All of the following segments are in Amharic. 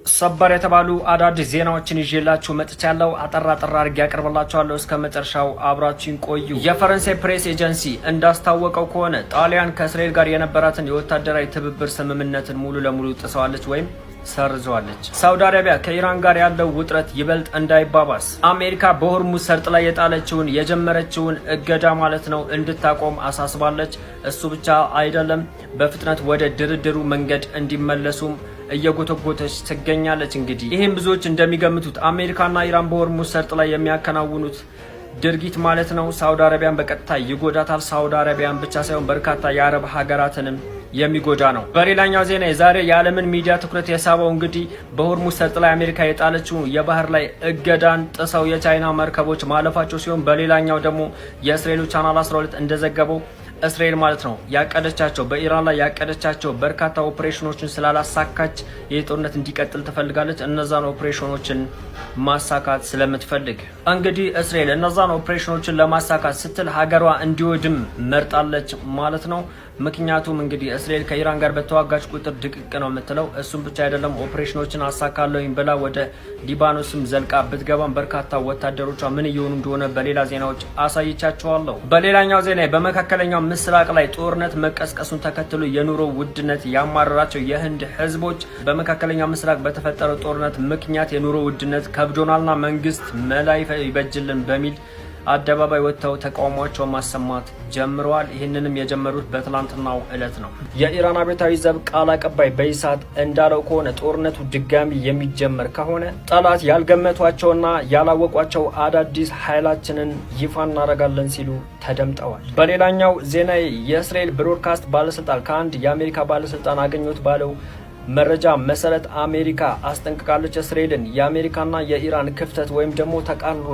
ሰበር የተባሉ አዳዲስ ዜናዎችን ይዤላችሁ መጥቻለሁ። አጠር አጠር አድርጌ ያቀርብላችኋለሁ። እስከ መጨረሻው አብራችሁን ቆዩ። የፈረንሳይ ፕሬስ ኤጀንሲ እንዳስታወቀው ከሆነ ጣሊያን ከእስራኤል ጋር የነበራትን የወታደራዊ ትብብር ስምምነትን ሙሉ ለሙሉ ጥሰዋለች ወይም ሰርዘዋለች። ሳውዲ አረቢያ ከኢራን ጋር ያለው ውጥረት ይበልጥ እንዳይባባስ አሜሪካ በሆርሙዝ ሰርጥ ላይ የጣለችውን የጀመረችውን እገዳ ማለት ነው እንድታቆም አሳስባለች። እሱ ብቻ አይደለም፣ በፍጥነት ወደ ድርድሩ መንገድ እንዲመለሱም እየጎተጎተች ትገኛለች። እንግዲህ ይህም ብዙዎች እንደሚገምቱት አሜሪካና ኢራን በሆርሙዝ ሰርጥ ላይ የሚያከናውኑት ድርጊት ማለት ነው ሳውዲ አረቢያን በቀጥታ ይጎዳታል። ሳውዲ አረቢያን ብቻ ሳይሆን በርካታ የአረብ ሀገራትንም የሚጎዳ ነው። በሌላኛው ዜና የዛሬ የዓለምን ሚዲያ ትኩረት የሳበው እንግዲህ በሆርሙዝ ሰርጥ ላይ አሜሪካ የጣለችው የባህር ላይ እገዳን ጥሰው የቻይና መርከቦች ማለፋቸው ሲሆን፣ በሌላኛው ደግሞ የእስራኤሉ ቻናል 12 እንደዘገበው እስራኤል ማለት ነው ያቀደቻቸው በኢራን ላይ ያቀደቻቸው በርካታ ኦፕሬሽኖችን ስላላሳካች ይህ ጦርነት እንዲቀጥል ትፈልጋለች። እነዛን ኦፕሬሽኖችን ማሳካት ስለምትፈልግ እንግዲህ እስራኤል እነዛን ኦፕሬሽኖችን ለማሳካት ስትል ሀገሯ እንዲወድም መርጣለች ማለት ነው። ምክንያቱም እንግዲህ እስራኤል ከኢራን ጋር በተዋጋች ቁጥር ድቅቅ ነው የምትለው። እሱም ብቻ አይደለም፣ ኦፕሬሽኖችን አሳካለሁኝ ብላ ወደ ሊባኖስም ዘልቃ ብትገባም በርካታ ወታደሮቿ ምን እየሆኑ እንደሆነ በሌላ ዜናዎች አሳይቻችኋለሁ። በሌላኛው ዜና በመካከለኛው ምስራቅ ላይ ጦርነት መቀስቀሱን ተከትሎ የኑሮ ውድነት ያማረራቸው የህንድ ህዝቦች በመካከለኛው ምስራቅ በተፈጠረው ጦርነት ምክንያት የኑሮ ውድነት ከብዶናልና መንግስት መላ ይበጅልን በሚል አደባባይ ወጥተው ተቃውሟቸውን ማሰማት ጀምረዋል። ይህንንም የጀመሩት በትላንትናው እለት ነው። የኢራን አብዮታዊ ዘብ ቃል አቀባይ በይሳት እንዳለው ከሆነ ጦርነቱ ድጋሚ የሚጀመር ከሆነ ጠላት ያልገመቷቸውና ያላወቋቸው አዳዲስ ኃይላችንን ይፋ እናደርጋለን ሲሉ ተደምጠዋል። በሌላኛው ዜና የእስራኤል ብሮድካስት ባለስልጣን ከአንድ የአሜሪካ ባለስልጣን አገኘሁት ባለው መረጃ መሰረት አሜሪካ አስጠንቅቃለች እስራኤልን። የአሜሪካና የኢራን ክፍተት ወይም ደግሞ ተቃርኖ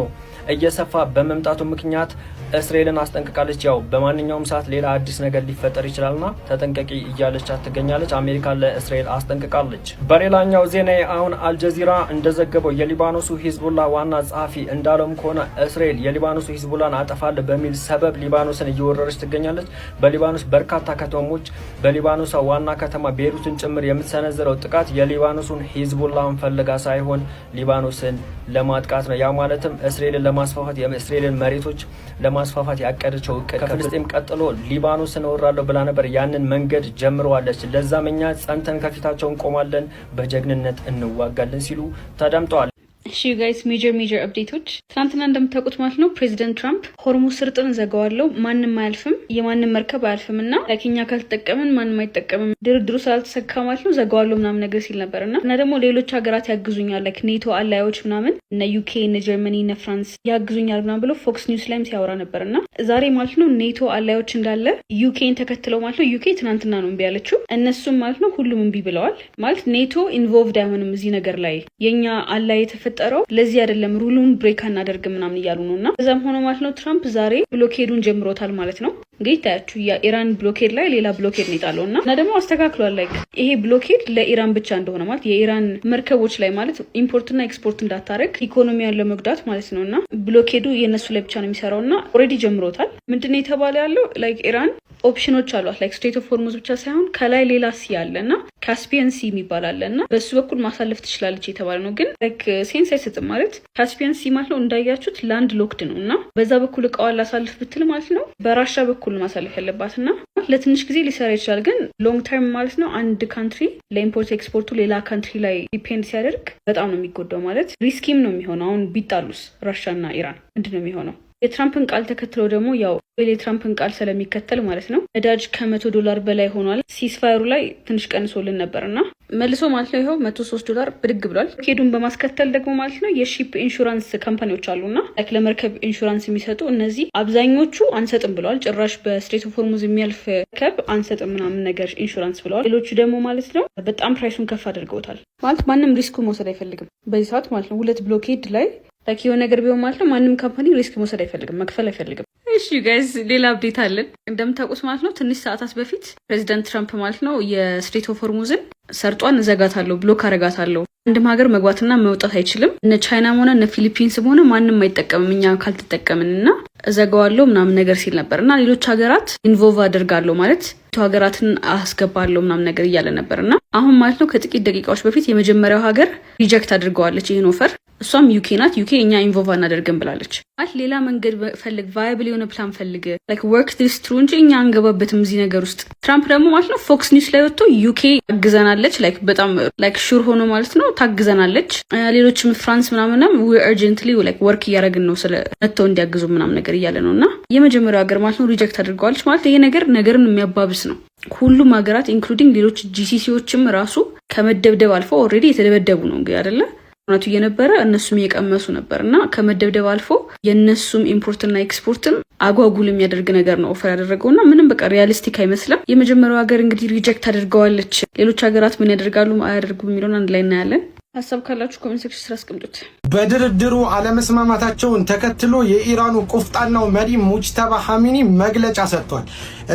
እየሰፋ በመምጣቱ ምክንያት እስራኤልን አስጠንቅቃለች። ያው በማንኛውም ሰዓት ሌላ አዲስ ነገር ሊፈጠር ይችላልና ተጠንቀቂ እያለቻት ትገኛለች። አሜሪካ ለእስራኤል አስጠንቅቃለች። በሌላኛው ዜና አሁን አልጀዚራ እንደዘገበው የሊባኖሱ ሂዝቡላ ዋና ጸሐፊ እንዳለውም ከሆነ እስራኤል የሊባኖሱ ሂዝቡላን አጠፋለሁ በሚል ሰበብ ሊባኖስን እየወረረች ትገኛለች። በሊባኖስ በርካታ ከተሞች በሊባኖሷ ዋና ከተማ ቤሩትን ጭምር የምትሰነዝረው ጥቃት የሊባኖሱን ሂዝቡላን ፈልጋ ሳይሆን ሊባኖስን ለማጥቃት ነው። ያ ማለትም እስራኤልን ለማስፋፋት፣ የእስራኤልን መሬቶች ለማስፋፋት ያቀደችው እቅድ ከፍልስጤም ቀጥሎ ሊባኖስን እወራለሁ ብላ ነበር። ያንን መንገድ ጀምረዋለች። ለዛም እኛ ጸንተን ከፊታቸው እንቆማለን፣ በጀግንነት እንዋጋለን ሲሉ ተደምጠዋል። እሺ guys፣ major major update ኦች ትናንትና እንደምታውቁት ማለት ነው ፕሬዚደንት ትራምፕ ሆርሙዝ ሰርጥን ዘጋዋለው፣ ማንም አያልፍም፣ የማንም መርከብ አያልፍም እና እኛ ካልተጠቀምን ማንም አይጠቀምም፣ ድርድሩ ስላልተሳካ ማለት ነው ዘጋዋለው ምናምን ነገር ሲል ነበር እና ደግሞ ሌሎች ሀገራት ያግዙኛል፣ like ኔቶ ally ዎች ምናምን፣ እነ ዩኬ፣ እነ ጀርመኒ፣ እነ ፍራንስ ያግዙኛል ምናምን ብሎ ፎክስ ኒውስ ላይም ሲያወራ ነበር። እና ዛሬ ማለት ነው ኔቶ ally ዎች እንዳለ ዩኬን ተከትለው ማለት ነው፣ ዩኬ ትናንትና ነው እምቢ ያለችው፣ እነሱም ማለት ነው ሁሉም እምቢ ብለዋል። ማለት ኔቶ involved አይሆንም እዚህ ነገር ላይ፣ የኛ ally የተፈጠረው ለዚህ አይደለም፣ rule ኡን break አናደርግም ምናምን እያሉ ነው። እና እዛም ሆኖ ማለት ነው ትራምፕ ዛሬ blockade ኡን ጀምሮታል ማለት ነው። እንግዲህ ይታያችሁ የኢራን blockade ላይ ሌላ blockade ነው የጣለው እና ደግሞ አስተካክሏል። Like ይሄ blockade ለኢራን ብቻ እንደሆነ፣ ማለት የኢራን መርከቦች ላይ ማለት import ና ኤክስፖርት እንዳታረግ፣ ኢኮኖሚያን ለመጉዳት ማለት ነው። እና blockade ኡ የእነሱ ላይ ብቻ ነው የሚሰራው እና already ጀምሮታል። ምንድነው የተባለ ያለው? Like ኢራን option ኖች አሏት። Like Strait of Hormuz ብቻ ሳይሆን ከላይ ሌላ sea አለ እና Caspian Sea የሚባል አለ እና በሱ በኩል ማሳለፍ ትችላለች የተባለ ነው። ግን like sense አይሰጥም። ማለት Caspian Sea ማለት ነው እንዳያችሁት land locked ነው እና በዛ በኩል እቃዋን ላሳልፍ ብትል ማለት ነው በራሻ በኩል ማሳለፍ ያለባት እና ለትንሽ ጊዜ ሊሰራ ይችላል። ግን long term ማለት ነው አንድ country ለ import export ኡ ሌላ country ላይ depend ሲያደርግ በጣም ነው የሚጎዳው። ማለት risky ም ነው የሚሆነው። አሁን ቢጣሉስ ራሻና ኢራን ምንድን ነው የሚሆነው? የትራምፕን ቃል ተከትለው ደግሞ ያው የትራምፕን ቃል ስለሚከተል ማለት ነው ነዳጅ ከ100 ዶላር በላይ ሆኗል። Ceasefire ኡ ላይ ትንሽ ቀንሶልን ነበር እና መልሶ ማለት ነው ይኸው 103 ዶላር ብድግ ብሏል። Blockade ኡን በማስከተል ደግሞ ማለት ነው የ ship insurance company ዎች አሉና like ለመርከብ ኢንሹራንስ የሚሰጡ፣ እነዚህ አብዛኞቹ አንሰጥም ብለዋል። ጭራሽ በ Strait of Hormuz የሚያልፍ መርከብ አንሰጥም ምናምን ነገር ኢንሹራንስ ብለዋል። ሌሎቹ ደግሞ ማለት ነው በጣም price ኡን ከፍ አድርገውታል። ማለት ማንም risk ኡን መውሰድ አይፈልግም በዚህ ሰዓት ማለት ነው ሁለት blockade ላይ። Like የሆነ ነገር ቢሆን ማለት ነው ማንም company risk መውሰድ አይፈልግም፣ መክፈል አይፈልግም። እሺ guys፣ ሌላ update አለን። እንደምታውቁት ማለት ነው ትንሽ ሰዓታት በፊት ፕሬዚደንት ትራምፕ ማለት ነው የ Strait of Hormuzን ሰርጧን እዘጋታለሁ፣ block አረጋታለሁ፣ አንድም ሀገር መግባትና መውጣት አይችልም፣ እነ ቻይናም ሆነ እነ ፊሊፒንስም ሆነ ማንም አይጠቀምም እኛ ካልተጠቀምን እና እዘጋዋለሁ ምናምን ነገር ሲል ነበር። እና ሌሎች ሀገራት involve አደርጋለሁ ማለት ሀገራትን አስገባለሁ ምናምን ነገር እያለ ነበር። እና አሁን ማለት ነው ከጥቂት ደቂቃዎች በፊት የመጀመሪያው ሀገር reject አድርገዋለች ይህን offer። እሷም UK ናት። UK እኛ involve አናደርግም ብላለች። ማለት ሌላ መንገድ ፈልግ፣ viable የሆነ ፕላን ፈልግ፣ like work this through እንጂ እኛ አንገባበትም እዚህ ነገር ውስጥ። ትራምፕ ደግሞ ማለት ነው Fox News ላይ ወጥቶ UK ታግዘናለች፣ like በጣም like sure ሆኖ ማለት ነው ታግዘናለች። ሌሎችም France ምናምንም urgently like work እያደረግን ነው ስለ መጥተው እንዲያግዙ ምናምን ነገር እያለ ነው። እና የመጀመሪያው ሀገር ማለት ነው reject አድርገዋለች። ማለት ይሄ ነገር ነገርን የሚያባብስ ነው። ሁሉም ሀገራት including ሌሎች GCC ዎችም ራሱ ከመደብደብ አልፎ፣ already የተደበደቡ ነው እንግዲህ አይደለ፣ ጦርነቱ እየነበረ እነሱም እየቀመሱ ነበር። እና ከመደብደብ አልፎ የእነሱም import ና export ም አጓጉል የሚያደርግ ነገር ነው offer ያደረገው እና ምንም በቃ realistic አይመስልም። የመጀመሪያው ሀገር እንግዲህ reject አድርገዋለች። ሌሎች ሀገራት ምን ያደርጋሉ አያደርጉም የሚለውን አንድ ላይ እናያለን። ሀሳብ ካላችሁ comment section ስር አስቀምጡት። በድርድሩ አለመስማማታቸውን ተከትሎ የኢራኑ ቆፍጣናው መሪ ሙጅተባ ሐሚኒ መግለጫ ሰጥቷል።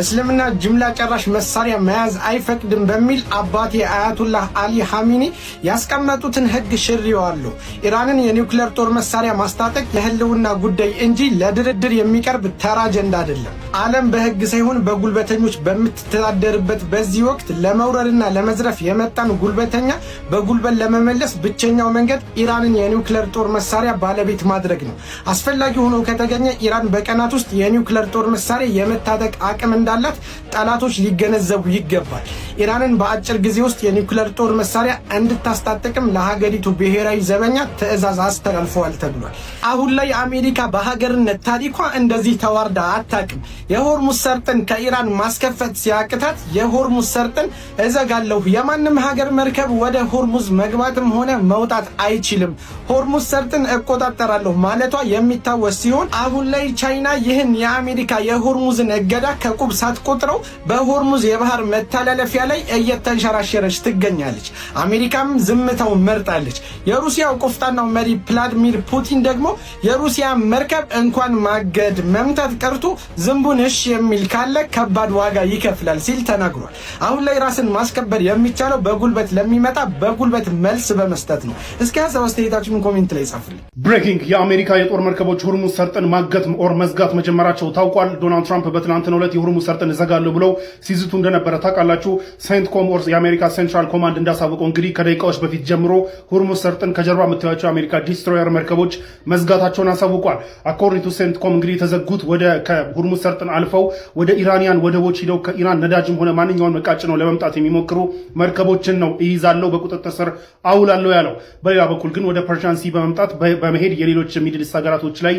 እስልምና ጅምላ ጨራሽ መሳሪያ መያዝ አይፈቅድም በሚል አባቴ አያቱላህ አሊ ሐሚኒ ያስቀመጡትን ሕግ ሽሬዋለሁ። ኢራንን የኒውክሌር ጦር መሳሪያ ማስታጠቅ የህልውና ጉዳይ እንጂ ለድርድር የሚቀርብ ተራ አጀንዳ አይደለም። ዓለም በሕግ ሳይሆን በጉልበተኞች በምትተዳደርበት በዚህ ወቅት ለመውረርና ለመዝረፍ የመጣን ጉልበተኛ በጉልበት ለመመለስ ብቸኛው መንገድ ኢራንን የኒውክሌር ጦር መሳሪያ ባለቤት ማድረግ ነው። አስፈላጊ ሆኖ ከተገኘ ኢራን በቀናት ውስጥ የኒውክሌር ጦር መሳሪያ የመታጠቅ አቅም እንዳላት ጠላቶች ሊገነዘቡ ይገባል። ኢራንን በአጭር ጊዜ ውስጥ የኒውክሌር ጦር መሳሪያ እንድታስታጥቅም ለሀገሪቱ ብሔራዊ ዘበኛ ትዕዛዝ አስተላልፈዋል ተብሏል። አሁን ላይ አሜሪካ በሀገርነት ታሪኳ እንደዚህ ተዋርዳ አታውቅም። የሆርሙዝ ሰርጥን ከኢራን ማስከፈት ሲያቅታት የሆርሙዝ ሰርጥን እዘጋለሁ፣ የማንም ሀገር መርከብ ወደ ሆርሙዝ መግባትም ሆነ መውጣት አይችልም፣ ሆርሙዝ ሰርጥን እቆጣጠራለሁ ማለቷ የሚታወስ ሲሆን አሁን ላይ ቻይና ይህን የአሜሪካ የሆርሙዝን እገዳ ከቁብ ሳትቆጥረው በሆርሙዝ የባህር መተላለፊያ ላይ እየተንሸራሸረች ትገኛለች። አሜሪካም ዝምታውን መርጣለች። የሩሲያው ቆፍጣናው መሪ ቭላድሚር ፑቲን ደግሞ የሩሲያ መርከብ እንኳን ማገድ መምታት ቀርቶ ዝንቡን እሽ የሚል ካለ ከባድ ዋጋ ይከፍላል ሲል ተናግሯል። አሁን ላይ ራስን ማስከበር የሚቻለው በጉልበት ለሚመጣ በጉልበት መልስ በመስጠት ነው። እስኪ ሀሳብ አስተያየታችሁን comment ላይ ጻፉልኝ። Breaking፣ የአሜሪካ የጦር መርከቦች ሆርሙዝ ሰርጥን ማገት or መዝጋት መጀመራቸው ታውቋል። ዶናልድ ትራምፕ በትናንትናው ዕለት የሆርሙዝ ሰርጥን እዘጋለሁ ብለው ሲዝቱ እንደነበረ ታውቃላችሁ። CENTCOM or የአሜሪካ Central Command እንዳሳወቀው እንግዲህ ከደቂቃዎች በፊት ጀምሮ ሆርሙዝ ሰርጥን ከጀርባ የምታዩቸው የአሜሪካ destroyer መርከቦች መዝጋታቸውን አሳውቋል። According to CENTCOM እንግዲህ የተዘጉት ወደ ከሆርሙዝ ሰርጥን አልፈው ወደ Iranian ወደቦች ሂደው ከኢራን ነዳጅም ሆነ ማንኛውንም ዕቃ ጭነው ለመምጣት የሚሞክሩ መርከቦችን ነው እይዛለሁ፣ በቁጥጥር ስር አውላለሁ ያለው። በሌላ በኩል ግን ወደ Persian Sea በመምጣት በመሄድ የሌሎች Middle East ሀገራቶች ላይ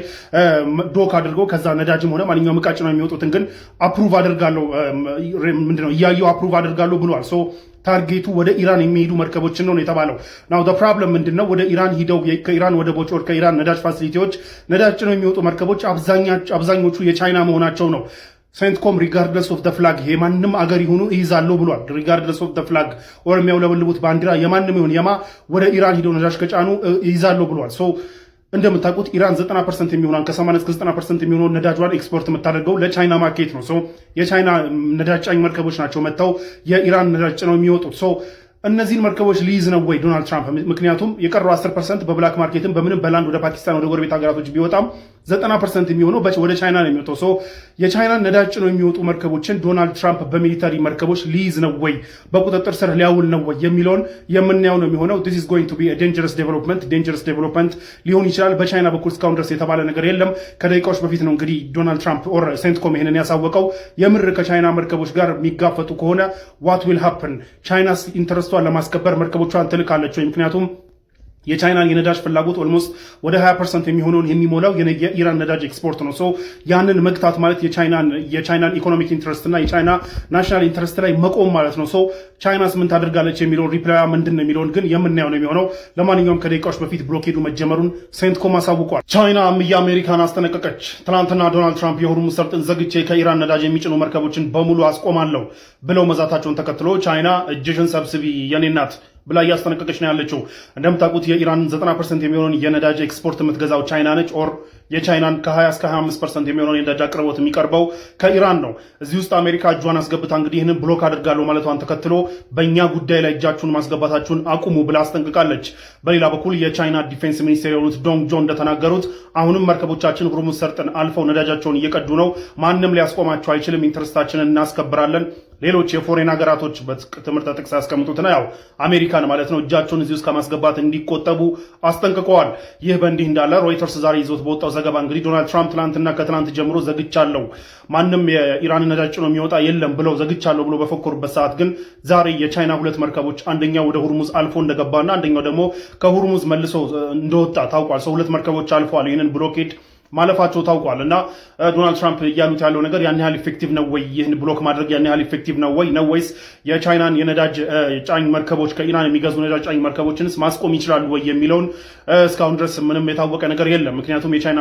dock አድርገው ከዛ ነዳጅም ሆነ ማንኛውም ዕቃ ጭነው የሚወጡትን ግን approve አድርጋለሁ፣ ምንድነው እያየው approve አድርጋለሁ ብሏል። So target ኡ ወደ ኢራን የሚሄዱ መርከቦችን ነው የተባለው። Now problem ምንድን ነው? ወደ ኢራን ሂደው ከኢራን ወደቦች or ከኢራን ነዳጅ facility ዎች ነዳጅ ጭነው የሚወጡ መርከቦች አብዛኞቹ የቻይና መሆናቸው ነው። CENTCOM regardless of flag የማንም አገር ይሁኑ እይዛለሁ ብሏል። Regardless of flag or የሚያውለበልቡት ባንዲራ የማንም ይሁን የማ ወደ ኢራን ሂደው ነዳጅ ከጫኑ እይዛለሁ ብሏል። So እንደምታውቁት ኢራን 90% የሚሆነውን፣ ከ80 እስከ 90% የሚሆነውን ነዳጇን ኤክስፖርት የምታደርገው ለቻይና market ነው። So የቻይና ነዳጅ ጫኝ መርከቦች ናቸው መጥተው የኢራን ነዳጅ ጭነው የሚወጡት። So እነዚህን መርከቦች ሊይዝ ነው ወይ ዶናልድ ትራምፕ? ምክንያቱም የቀረው 10% በ black market ም በምንም በ land ወደ ፓኪስታን ወደ ጎረቤት ሀገራቶች ቢወጣም 90% የሚሆነው ወደ ቻይና ነው የሚወጣው። So የቻይናን ነዳጅ ጭነው የሚወጡ መርከቦችን ዶናልድ ትራምፕ በ military መርከቦች ሊይዝ ነው ወይ፣ በቁጥጥር ስር ሊያውል ነው ወይ የሚለውን የምናየው ነው የሚሆነው። This is going to be dangerous development፣ dangerous development ሊሆን ይችላል። በቻይና በኩል እስካሁን ድረስ የተባለ ነገር የለም። ከደቂቃዎች በፊት ነው እንግዲህ ዶናልድ ትራምፕ or CENTCOM ይሄንን ያሳወቀው። የምር ከቻይና መርከቦች ጋር የሚጋፈጡ ከሆነ what will happen? ቻይናስ interest ኧን ለማስከበር መርከቦቿን ትልካለች ወይ? ምክንያቱም የቻይናን የነዳጅ ፍላጎት almost ወደ 20% የሚሆነውን የሚሞላው የኢራን ነዳጅ ኤክስፖርት ነው። So ያንን መግታት ማለት የቻይናን economic interest እና የቻይና national interest ላይ መቆም ማለት ነው። So ቻይናስ ምን ታደርጋለች የሚለውን፣ reply ዋ ምንድን ነው የሚለውን ግን የምናየው ነው የሚሆነው። ለማንኛውም ከደቂቃዎች በፊት blockade ኡ መጀመሩን CENTCOM አሳውቋል። ቻይና የአሜሪካን አስጠነቀቀች። ትናንትና ዶናልድ ትራምፕ የሆርሙዝ ሰርጥን ዘግቼ ከኢራን ነዳጅ የሚጭኑ መርከቦችን በሙሉ አስቆማለሁ ብለው መዛታቸውን ተከትሎ ቻይና እጅሽን ሰብስቢ የኔ እናት ብላ እያስጠነቀቀች ነው ያለችው። እንደምታውቁት የኢራን 90% የሚሆነውን የነዳጅ ኤክስፖርት የምትገዛው ቻይና ነች። Or የቻይናን ከ20 እስከ 25% የሚሆነውን የነዳጅ አቅርቦት የሚቀርበው ከኢራን ነው። እዚህ ውስጥ አሜሪካ እጇን አስገብታ እንግዲህ ይህንን block አድርጋለሁ ማለቷን ተከትሎ በእኛ ጉዳይ ላይ እጃችሁን ማስገባታችሁን አቁሙ ብላ አስጠንቅቃለች። በሌላ በኩል የቻይና defense ሚኒስቴር የሆኑት ዶንግ ጆን እንደተናገሩት አሁንም መርከቦቻችን ሁርሙዝ ሰርጥን አልፈው ነዳጃቸውን እየቀዱ ነው። ማንም ሊያስቆማቸው አይችልም። Interest ኣችንን እናስከብራለን። ሌሎች የ foreign ሀገራቶች በትምህርተ ጥቅስ ያስቀምጡትና ያው አሜሪካን ማለት ነው እጃቸውን እዚህ ውስጥ ከማስገባት እንዲቆጠቡ አስጠንቅቀዋል። ይህ በእንዲህ እንዳለ ሮይተርስ ዛሬ ይዞት በወጣው ዘገባ እንግዲህ ዶናልድ ትራምፕ ትናንትና ከትናንት ጀምሮ ዘግቻለሁ፣ ማንም የኢራን ነዳጅ ጭኖ የሚወጣ የለም ብለው ዘግቻለሁ ብሎ በፎከሩበት ሰዓት ግን ዛሬ የቻይና ሁለት መርከቦች አንደኛው ወደ ሁርሙዝ አልፎ እንደገባና አንደኛው ደግሞ ከሁርሙዝ መልሶ እንደወጣ ታውቋል። So ሁለት መርከቦች አልፈዋል። ይህንን blockade ማለፋቸው ታውቋል። እና ዶናልድ ትራምፕ እያሉት ያለው ነገር ያን ያህል effective ነው ወይ? ይህን block ማድረግ ያን ያህል effective ነው ወይ ነው ወይስ የቻይናን የነዳጅ ጫኝ መርከቦች፣ ከኢራን የሚገዙ ነዳጅ ጫኝ መርከቦችንስ ማስቆም ይችላሉ ወይ የሚለውን እስካሁን ድረስ ምንም የታወቀ ነገር የለም። ምክንያቱም የቻይና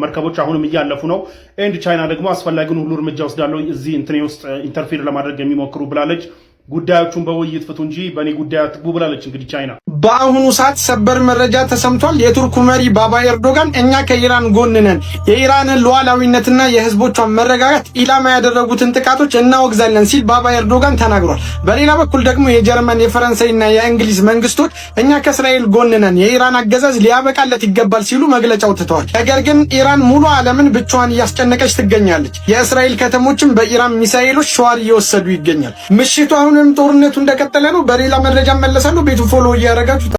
መርከቦች አሁንም እያለፉ ነው። And ቻይና ደግሞ አስፈላጊውን ሁሉ እርምጃ ወስዳለሁ እዚህ እንትኔ ውስጥ interfere ለማድረግ የሚሞክሩ ብላለች። ጉዳዮቹን በውይይት ፍቱ እንጂ በእኔ ጉዳይ አትግቡ ብላለች። እንግዲህ ቻይና በአሁኑ ሰዓት ሰበር መረጃ ተሰምቷል። የቱርኩ መሪ ባባ ኤርዶጋን እኛ ከኢራን ጎን ነን፣ የኢራንን ሉዓላዊነትና የህዝቦቿን መረጋጋት ኢላማ ያደረጉትን ጥቃቶች እናወግዛለን ሲል ባባ ኤርዶጋን ተናግሯል። በሌላ በኩል ደግሞ የጀርመን፣ የፈረንሳይና የእንግሊዝ መንግስቶች እኛ ከእስራኤል ጎን ነን፣ የኢራን አገዛዝ ሊያበቃለት ይገባል ሲሉ መግለጫ አውጥተዋል። ነገር ግን ኢራን ሙሉ ዓለምን ብቻዋን እያስጨነቀች ትገኛለች። የእስራኤል ከተሞችም በኢራን ሚሳኤሎች ሸዋር እየወሰዱ ይገኛል። ምሽቱ አሁንም ጦርነቱ እንደቀጠለ ነው። በሌላ መረጃ እመለሳለሁ። ቤቱ follow እያደረጋችሁ